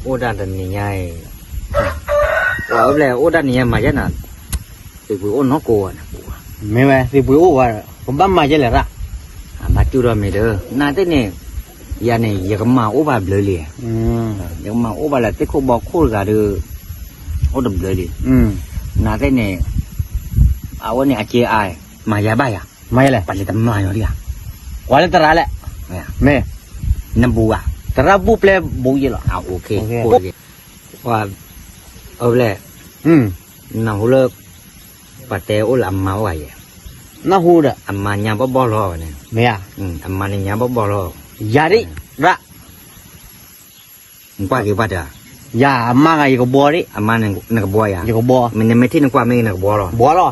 အိၣ်ဒၣ်တနံၤညါအံၤ, ပှၤအိၣ်ဖျဲၣ်အိၣ်ဒၣ်နံၤညါမၤယဲနၤ, သ့ၣ်ပှ့ၤအိၣ်နီၢ်ကိးဝဲန့ၣ်, မ့ၢ်ဝဲ သ့ၣ်ပှ့ၤအိၣ်ဝဲ, ပဘၣ်မၤယဲလဲၣ်ရၣ်, အဘၣ်တူၢ်ထီၣ်မ့ၢ်ဒီး နသ့ၣ်န့ၣ်, ယၤန့ၣ် ယကမၤအိၣ်ဘၣ်ဘျုးလံ, ယကမၤအိၣ်ဘၣ်လၢသ့ၣ်ခိၣ်ဘီခိၣ်တဂၤဒီး, အိၣ်တဘျုးလံ, နသ့ၣ်န့ၣ်, အဝဲန့ၣ်အက့အါ, မၤယဲဘၣ်ယၤ, မၤယဲလဲၣ်, ပှၤလၢတမၤယီၤဒံးဧါ, ကွၢ်လၢသရၣ်လဲၣ်, မ့ၢ်, နဘူးဧါ, သရၣ်ဘူးပျဲဘူးယဲလီၤ, အအိၣ်ခ့, ပှၤ, အဝဲလဲၣ်, နၢ်ဟူလၢ, ပှၤတဲအိၣ်လၢအမါအိၣ်ဧါယဲ, နၢ်ဟူဒီး အမါညါဘီၣ်ဘီၣ်လီၤန့ၣ်, မ့ၢ်ဧါ, အမါန့ၣ်ညါဘီၣ်ဘီၣ်လီၤ, ယၤဒံး, ရၣ် နကွၢ်က့ၤပှၤတဂၤ, ယၤအမါဂၤယကဘှီဒံး, အမါနကဘှီယၤ, ယကဘှီ, မ့ၢ်နမ့ၢ်ထံၣ်နကွၢ်မ့ၢ်နကဘှီလီၤ, ဘှီလီၤ,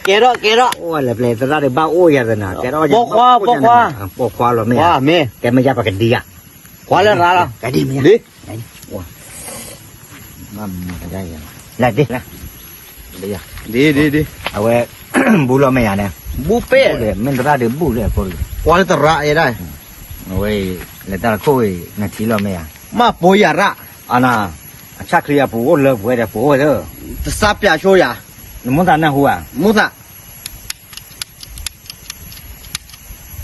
ကဲထီၣ်ကဲထီၣ်, အိၣ်လၢပျဲၢ်သရၣ်ဒီးဘၣ်အိၣ်ယၤသနာ်, ကဲထီၣ်, ပိာ်ခွါ, ပိာ်ခွါ, ပိာ်ခွါလီၤမ့ၢ်ဧါ, မ့ၢ်, ကဲမ့ၢ်ယၤပကဒံဧါ, ကွၢ်လၢရၣ်လီၤ, ကဒံမ့ၢ်ယၤ, လၢဒ်, ဒ်, ဒ်, အဝဲ, ဘူးလီၤမ့ၢ်ယၤန့ၣ်, ဘူးပ့ၢ်, မ့ၢ်သရၣ်ဒီးဘူးလၢအဖိ, ကွၢ်လၢသရၣ်ယဲဒၣ်, အဝဲ, လဲၤတၢ်ခိၣ်အံၤ နထံၣ်လီၤမ့ၢ်ယၤ, မ့ၢ်ပိာ်ယၤရၣ်, အနၤ, အဆၣ်ချံအပူၤအိၣ်လၢပှဲၤဒီးပအိၣ်ဝဲသၢ, တစၢ်ပၠးဆိယၤ, နမိၣ်သးနၢ်ဟူဧါ, မိၣ်သး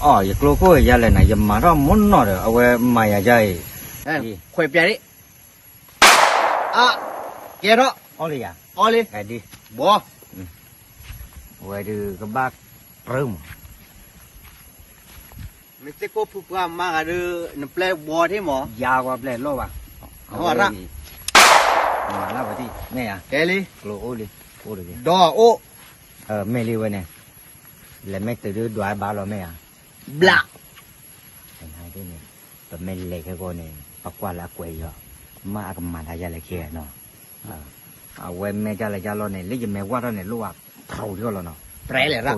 အိ ယကျိခိၣ်ယၤလဲၣ်နၤ ယမၤထီၣ်မ့ၢ်နီၢ်ဒီး အဝဲမၤယၤယၤအံၤ, ခွဲးပၠးဒံး, အ, ကဲထီၣ်, အီလံယၤ, အီလံ, ဒ်, ဘီ, အဝဲဒုးကဘၣ်ပြၢမး, မ့ၢ်သ့ၣ်ခိၣ်ဖုပှၢ်မါဂၤဒီး နပျဲၢ်ဘီထံမး, ယၤဝဲပျဲၢ်လိၣ်ဘၣ်, အဝဲရၣ်, မၤလၢဝဲဒ်, မ့ၢ်ဧါ, ကဲလံ, ကျိအိၣ်လံ, အိၣ်တဂ့ၤ, ဒီးအိၣ်, မ့ၢ်လံဝဲန့ၣ်, လဲၤမ့ၢ်တုၤဒုးဒွးဘၣ်လီၤမ့ၢ်ဧါ, ဘျး န့ၣ်, ပမ့ၢ်လဲၤခဲဂီၤန့ၣ် ပကွၢ်လၢအကွဲးအံၤလီၤ, မ့ၢ်အကမၤတၢ်ယၤလဲၣ်ခဲနီၤ, အဝဲမ့ၢ်ဒ်လဲၣ်ဒ်လဲၣ်န့ၣ် လၢယမဲာ်ဝၢ်ထီၣ်န့ၣ် လိၣ်ဘၣ်ဖျိးထံၣ်အီၤလီၤနီၤ, ပြဲလဲၣ်ရၣ်,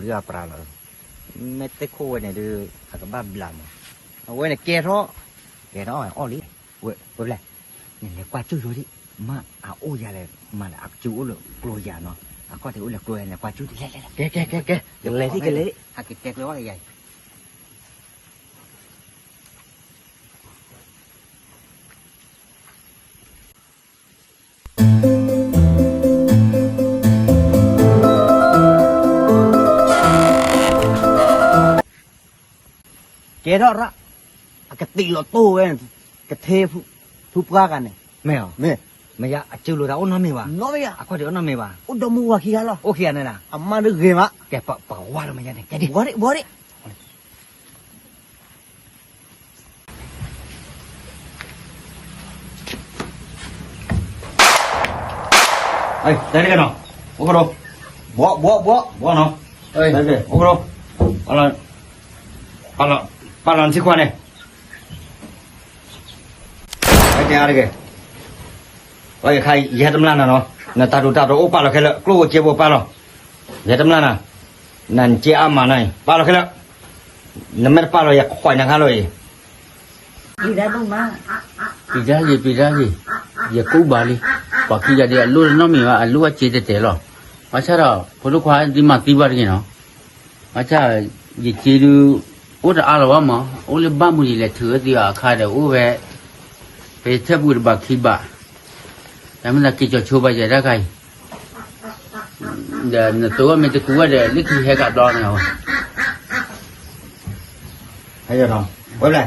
မ့ၢ်သ့ၣ်ခိၣ်ဝဲန့ၣ်ဒုး အကဘၣ်ဘျးမး, အဝဲန့ၣ်ကဲထီၣ်, ကဲထီၣ်အီၣ်လံ, ဝဲ, ဝဲဘျဲၣ်, နလဲၤကွၢ်ကၠူၣ်ယိၤဒံး, မ့ၢ်အအိၣ်ယၤလဲၣ်, မ့ၢ်လၢအကၠူၣ်အိၣ်လၢကျိယၤနီၤ, အကီၢ်ထံးအိၣ်လၢကျိယၤန့ၣ် ကွၢ်ကၠူၣ်တလဲၣ်လဲၣ်လဲၣ်, ကဲ, ကဲ, ကဲ, ကလဲၤဒံး, ကလဲၤဒံး, ဟဲက့ၤတဲကျဲဝဲကယၤအံၤ ကဲထီၣ်ရၣ်, အကတံာ်လီၤတိၢ်ဝဲ, ကထဲ, ဖုပှၢ်ဂၤန့ၣ်, မ့ၢ်, မ့ၢ်ယၤအစုလိာ်သးအိၣ်နီတမံၤဘၣ်, နီတမံၤဘၣ်, အကွၢ်ဒံးအိၣ်နီတမံၤဘၣ်, အိၣ်ဒီမါဝၤခံဂၤလီၤ, အိၣ်ခံဂၤန့ၣ်, အမါဒုးဂ့ၤမး, ကဲပကဝါလီၤမ့ၢ်ယၤန့ၣ်, ကဲဒံး, ဝါဒံး, ဝါဒံး တၢ်တက့ၢ်နီၤ, အိၣ်ခိၣ်ဒိၣ်, ဘှီ, ဘှီ, ဘှီ, ဘှီနီၤ, တၢ်တက့ၢ်, အိၣ်ခိၣ်ဒိၣ်, ပာ်လီၤ, ပာ်လီၤနထံခွါန့ၣ်, တၢ်တက့ၢ်, ယခါအံၤ ယဟဲတမျၢ်နၤနီၤ, နတၢ်ဒိၣ်တၢ်ထီအိၣ်ပာ်လီၤခဲလၢာ်, ကျိၣ်ဧိၤစ့ဧိၤပာ်လီၤ, ယဟဲတမျၢ်နၤ, နနက့အါမးနီၤအံၤ ပာ်လီၤခဲလၢာ်, နမ့ၢ်တပာ်လီၤယခွဲးနၤခါလီၤအံၤ ပျံၤတၢ်ဂ့ၤ, ပျံၤတၢ်ဂ့ၤ, ယကူၣ်ဘၣ်လံ, ပှၤခံဂၤဒ်အလိၣ်တနီတမံၤဘၣ်, အလိၣ်အစ့တဲာ်တဲာ်လီၤ, ဘၣ်ဆၣ်ဒီး ဖိဒိၣ်ခွါဒ်မၤသံဘၣ်တဂ့ၤနီၤ, ဘၣ်ဆၣ် ယစ့ဒုး အိၣ်တအါလီၤဘၣ်မး, အိၣ်လၢဘၣ်မူယလဲၤထုးဝဲသ့အီၤအခါဒီးအိၣ်ဝဲ, ဖဲယထၢၣ်ပူၤတဘၣ်ခံဘၣ်, တၢ်မ့ၢ်သးက့ၤကၠီၤဆိဘၣ်ယဲတၢ်ခါအံၤ, ဒီးနသိးဝဲမ့ၢ်တကူဝဲဒီး လၢခံဟဲကးဘျီန့ၣ်, ဝဲဘျဲၣ်,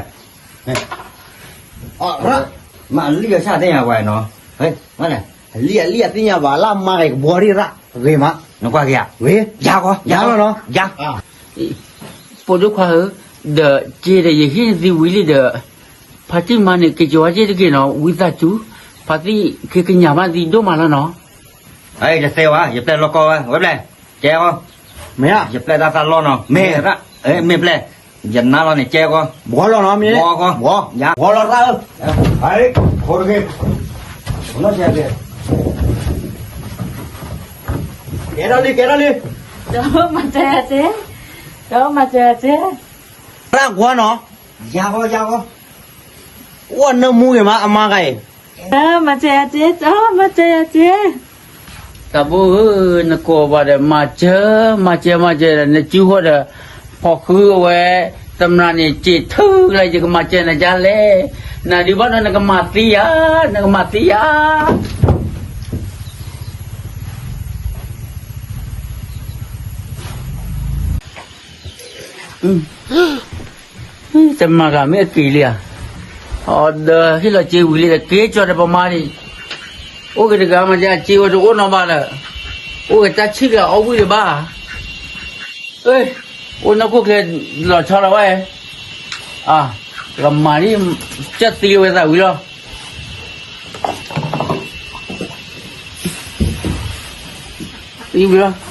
မ့ၢ်အလံၣ်အဆၣ်သ့ၣ်ညါဝဲနီၤ, အလံၣ်အလံၣ်အသ့ၣ်ညါဘၣ်လၢအမါဂ့ၤကဘှီဒံးရၣ်, ဂ့ၤမး, နကွၢ်က့ၤဧါ, ဂ့ၤ, ယၤကီး, ယၤလီၤနီၤ, ယၤ ဖိဒိၣ်ခွါဧၢ, ဒီးစ့ဒီးယဟ့ၣ်နသံဝံၤလံဒီး, ဖါတံၢ်မါန့ၣ် က့ၤကၠီၤဝဲစ့တက့ၢ်နီၤ, ဝံသးစူၤ, ဖါတံၢ်က့ၤကညးဘၣ်သံဒိၣ်မးလီၤနီၤ, ယတဲဝဲ, ယပျဲၢ်လီၢ်ကီဝဲ, ဝဲဘျဲၣ်, ကဲဃီ, မ့ၢ်, ယပျဲၢ်တၢ်သးလီၢ်နီၤ, မ့ၢ်ရၣ်, မ့ၢ်ဘျဲၣ်, ယနါလီၤန့ၣ် ကဲဃီ, ဘှီလီၤနီၤ, မ့ၢ်, ဘှီဃီ, ဘှီလီၤရၣ်ဧၢ, ဖိတဂ့ၤ, ကဲထီၣ်လံ, ကဲထီၣ်လံ, ဒီးမၤစၢၤယၤစ့, ဒီးမၤစၢၤယၤစ့, ရၣ်ကွၢ်နီၤ, ယၤဃီ, ယၤဃီ, အိၣ်နၢမူဂ့ၤမး အမါဂၤအံၤ မၤစၢၤယၤစ့, မၤစၢၤယၤစ့, တၢ်ဘိဧၢ, နကိးဘၣ်ဒီး မၤစၢၤ, မၤစၢၤ, မၤစၢၤဒီး နစုဃီဒီး, ဖီၣ်ဃုအဝဲ, တမျၢ်န့ၣ် စ့ထုးလၢ ယကမၤစၢၤနၤဒ်လဲၣ်, နဒုးဘၣ်နီၤ နကမၤသံယၤ, နကမၤသံယၤ. တမၤဂၤမ့ၢ်အက့ၤလံဧါ, အီၤဒီးဟ့ၣ်လီၤစ့ဝံၤလံ တက့ၤကၠီဒီးပမါန့ၣ်, အိၣ်က့ၤတဂၤမး စ့ဝဲတအိၣ်နီဘၣ်လၢ, အိၣ်က့ၤတၢ်ဆံၣ်က့ၤအီၣ်ဝံၣ်လၢၤဘၣ်, အိၣ်နီၢ်ခိၣ်ချ့လီၤဆီလီၤဝဲ, ကမၤန့ၣ်, ကၢ်သံဝဲသးဝံၤလီၤ, သံဝံၤလီၤ.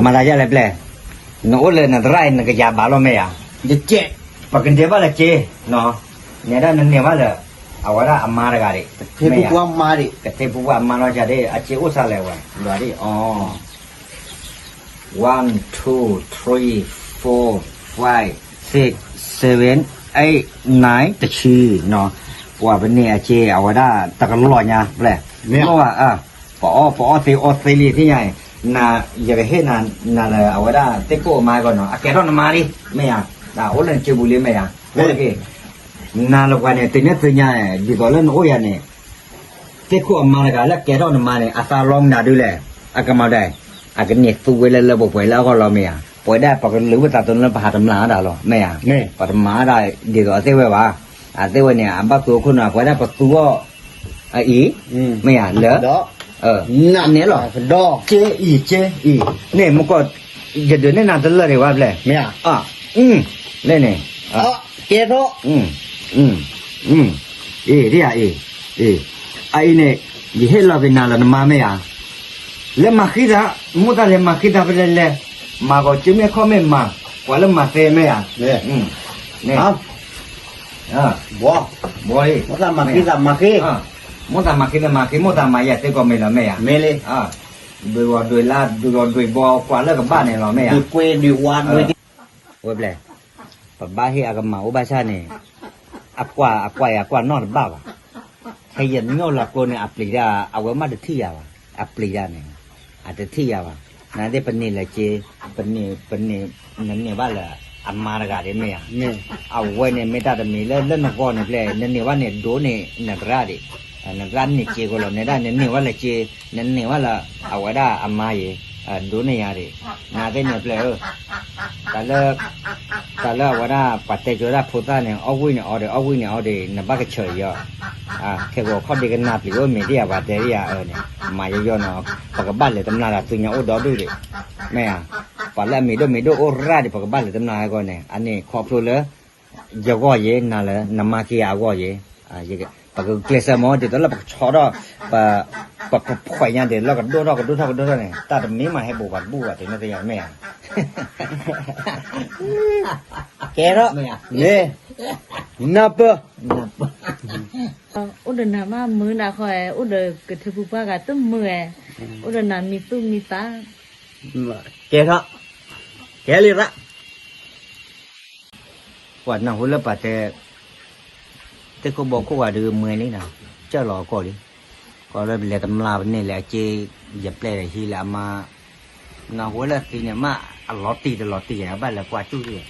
မၤသးဒ်လဲၣ်ပျဲၢ်, နအိၣ်လၢနသရၣ်အံၤ နကယၤဘၣ်လီၤမ့ၢ်ဧါ, ယကဲ, ပကဒဲးဘၣ်လၢက့, နဲဒၣ်နန့ၢ်ဘၣ်လၢ, အဝဲဒၣ်အမါတဂၤဒံး, ကထ့ဖူပှၢ်မါဒံး, ကထ့ဖူပှၢ်အမါလီၤကဒံး အက့အိၣ်စၢ်လဲၣ်ဝဲ, ဒီးဒံး, အီၤ one two three four five six seven eight nine တဆံနီၤ, ပှၤပန့ၢ်အက့ အဝဲဒၣ်တကလီၢ်ညါပျဲၢ်, မ့ၢ်, ပအီၣ်ပအီၣ်သ့အီသ့လံသ့ၣ်ညါအံၤ, နယကဟ့ၣ်နၤလၢအဝဲဒၣ်သ့ၣ်ခိၣ်အမါအဂီၢ်နီၤ အကဲထီၣ်နမါလံ, မ့ၢ်ဧါ, အိၣ်လၢနစုပူၤလံမ့ၢ်ဧါ, အိၣ်တက့ၢ်, နၤလၢပှၤန့ၣ် သုန့ၣ်သုညါ, ဒ်သိးလၢနအိၣ်ယၤန့ၣ် သ့ၣ်ခိၣ်အမါတဂၤလၢကဲထီၣ်နမါန့ၣ် အသးလီမနုၤဒုလဲၣ်, အကမၤဒၣ်, အကန့ၢ်သူဝဲလၢလၢပှဲၤပှဲၤလၢအဂီၢ်လီၤမ့ၢ်ဧါ, ပဝဲဒၣ်ပကလုာ်ဝဲသးသမူလၢပဟးတမျၢ်ဒၣ်လီၤ မ့ၢ်ဧါ, ပတမၤဒၣ်ဒ်သိးအသ့ၣ်ဝဲဘၣ်, အသ့ၣ်ဝဲန့ၣ် အဘၣ်သူအခိၣ်နူာ် ပဝဲဒၣ်ပသူအီၤ, အအံၤ, မ့ၢ်ဧါ, လၢ, န့ၣ်လီၤ, က့အံၤက့အံၤ, န့ၣ်မကီၢ်, ယဒုးန့ၢ်နၤတလၢာ်ဒံးဘၣ်ဖျဲၣ်, မ့ၢ်ဧါ, လၢန့ၣ်, ကဲထီၣ် အ့ ဒ်ဧါအ့, အအံၤန့ၣ်, ယဟ့ၣ်လီၤက့ၤနၤလၢနမါမ့ၢ်ဧါ, လဲၤမၤဃံသး, မိၣ်သးလဲၤမၤဃံသးဖဲလဲၣ်လဲၣ်, မၤကီးက့မ့ၢ်ခီၣ်မ့ၢ်မၤ, ပှၤလၢမၤသ့မ့ၢ်ဧါ, ဘီ, ဘီ, မိၣ်သးမၤဃံသးမၤဃံ, မိၣ်သးမၤဃံသးမၤဃံ, မိၣ်သးမၤယၤသ့ကီးမ့ၢ်လီၤမ့ၢ်ဧါ, ဒွဲၣ်ဂီၤဒွဲၣ်လါ, ဒွဲၣ်ဂီၤဒွဲၣ်ဘီ, ကွၢ်လၢကဘၣ်န့ၣ်လီၤမ့ၢ်ဧါ, ဝဲဖျဲၣ် ပဘၣ်ဟ့ၣ်အကမၤအိၣ်ဘၣ်ဆၣ်န့ၣ်, အကွၢ်အကွၢ်အကွၢ်နီတဘၣ်ဘၣ်, ဟဲယဲၢ်မ့ၢ်အိၣ်လီၤကျိန့ၣ် အပျံၤတၢ် အဝဲမ့ၢ်တထံၣ်ယၤဘၣ်, အပျံၤတၢ်န့ၣ်, အတထံၣ်ယၤဘၣ်, နသ့ၣ်ပန့ၢ်လၢက့, ပန့ၢ်, ပန့ၢ်, နန့ၢ်ဘၣ်လၢအမါတဂၤဒ်မ့ၢ်ဧါ, အဝဲန့ၣ်မ့ၢ်တၢ်တမံၤလၢ လၢနဂီၢ်န့ၣ်ဖျဲၣ် နန့ၢ်ဘၣ်န့ၣ် ဒိးန့ၢ်နသရၣ်ဒံး, နသရၣ်န့ၢ်က့ဃိလီၤ, နဒၣ်နန့ၢ်ဘၣ်လၢက့, နန့ၢ်ဘၣ်လၢ အဝဲဒၣ်အမါယံၤ, ဒိးန့ၢ်ယၤဒံး, နသ့ၣ်န့ၣ်ဖျဲၣ်ဧၢ, တၢ်လၢ, တၢ်လၢအဝဲဒၣ်ပှၤတဲကၠိဒၣ်ဖိသၣ်န့ၣ် အီၣ်ဝံၣ်န့ၣ်အီဒံး အီၣ်ဝံၣ်န့ၣ်အီဒံး နဘၣ်ကဆၢယီၤ, ခဲကိာ်ခီၣ်ဒ့ကနၢ်ပျံၤအိၣ်မ့ၢ်ဒ်ယၤပှၤတဲဒ်ယၤအၢန့ၣ်, မၤယီယီနီၤ, ပကဘၣ်လဲၤတမျၢ်တၢ်သူညါအိၣ်ဒီဒူၣ်ဒံး, မ့ၢ်ဧါ, ပှၤလၢအမံၤဒိၣ်မံၤဒိၣ်အိၣ်ရၣ်ဒံး ပကဘၣ်လဲၤတမျၢ်အဂီၢ်န့ၣ် အန့ၣ်ခီဖျိလၢ ယဂီၢ်ယဲ နၤလၢနမါခံဂၤအဂီၢ်ယဲ, ပကကျဲးစၢးမ့ၢ် ဒ်သိးလၢပကဆီထီၣ်, ပကဖှဲးညါဒံးလၢကဒိၣ်ထီၣ်ကဒိၣ်ထီၣ်ကဒိၣ်ထီၣ်န့ၣ် တၢ်တမံၤမးဟဲဘိးပှၤတဘူၣ်ဘၣ် တုၤနသ့ၣ်ညါမ့ၢ်ဧါ, ကဲထီၣ်, နၢ်ပၢၢ်, အိၣ်ဒီးနၤမးမုာ်နၤဃီ, အိၣ်ဒီးကထ့ဖူပှၢ်ဂၤတမုာ်, အိၣ်ဒီးနၤမံသူၣ်မံသး, ကဲထီၣ်, ကဲလံသး ပှၤနၢ်ဟူလၢပှၤတဲ, သ့ၣ်ခိၣ်ဘီခိၣ်ဂၤဒုးမွဲလံနီၤ, ကၢၢ်လီၤအကီၢ်လံ, ကီၢ်လၢပလဲၤတမျၢ်ပန့ၢ်လၢအက့, ယပျဲၢ်ဒီးဟံးလၢအမါ, နၢ်ဟူလၢသံန့ၣ်မး အလီၤတံၢ်တလီၤတံၢ် အဘၣ်လဲၤကွၢ်ကၠူၣ်သ့ၣ်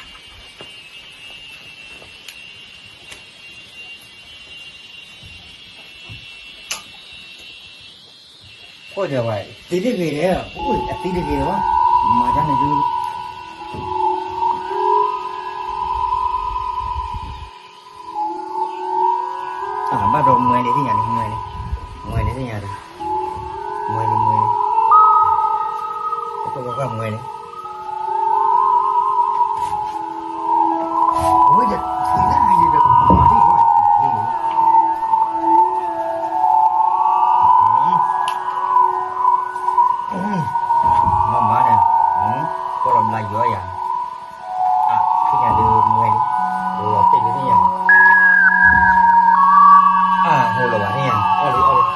အိၣ်ဒီးဝဲ, သံတဂ့ၤဒီး, အသံတဂ့ၤဒီး, မၤတၢ်န့ၣ်ဒုး, ဘၣ်ဒီးမွဲလံသ့ၣ်ညါလံ, မွဲလံ, မွဲလံသ့ၣ်ညါလံ, မွဲလံ, မွဲလံ, ပကဘၣ်မွဲလံ မၤန့ၣ်, ကလီၤဘျါယွၤယၤ, သ့ၣ်ညါဒုးမွဲလံ, လီၤတ့ၢ်လံသ့ၣ်ညါ, အဟိလီၤဘၣ်သ့ၣ်ညါ, အီၣ်လံအီၣ်လံ, ဝဲဒုး